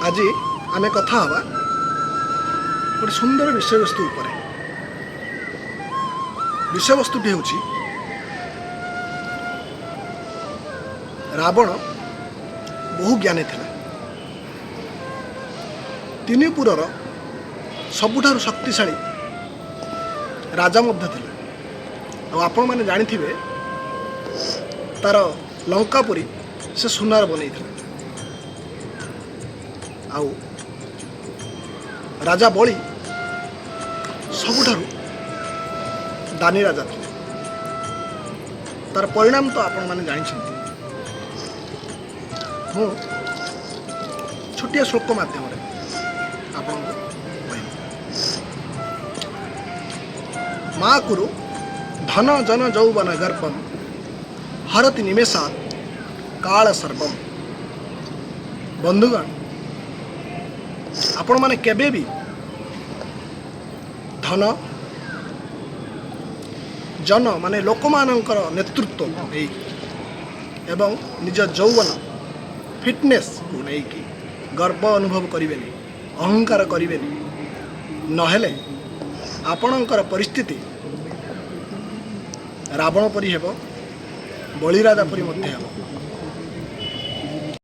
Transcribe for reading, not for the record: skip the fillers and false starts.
ଆଜି ଆମେ କଥା ହେବା ଗୋଟେ ସୁନ୍ଦର ବିଷୟବସ୍ତୁ ଉପରେ। ବିଷୟବସ୍ତୁଟି ହେଉଛି, ରାବଣ ବହୁ ଜ୍ଞାନୀ ଥିଲା, ତିନିପୁରର ସବୁଠାରୁ ଶକ୍ତିଶାଳୀ ରାଜା ମଧ୍ୟ ଥିଲା। ଆଉ ଆପଣମାନେ ଜାଣିଥିବେ, ତାର ଲଙ୍କାପୁରୀ ସେ ସୁନାର ବନେଇଥିଲା। ଆଉ ରାଜା ବଳି ସବୁଠାରୁ ଦାନୀ ରାଜା ଥିଲେ। ତାର ପରିଣାମ ତ ଆପଣମାନେ ଜାଣିଛନ୍ତି। ମୁଁ ଛୋଟିଆ ଶ୍ଲୋକ ମାଧ୍ୟମରେ ଆପଣଙ୍କୁ କହିବି। ମା କୁରୁ ଧନ ଜନ ଯୌବନ ଗର୍ବମ ହରତି ନିମେଷାତ କାଳ ସର୍ବମ। ବନ୍ଧୁଗଣ, ଆପଣମାନେ କେବେ ବି ଧନ ଜନ ମାନେ ଲୋକମାନଙ୍କର ନେତୃତ୍ୱ ନେଇକି ଏବଂ ନିଜ ଯୌବନ ଫିଟନେସ୍କୁ ନେଇକି ଗର୍ବ ଅନୁଭବ କରିବେନି, ଅହଙ୍କାର କରିବେନି। ନହେଲେ ଆପଣଙ୍କର ପରିସ୍ଥିତି ରାବଣ ପରି ହେବ, ବଳିରାଜା ପରି ମଧ୍ୟ ହେବ।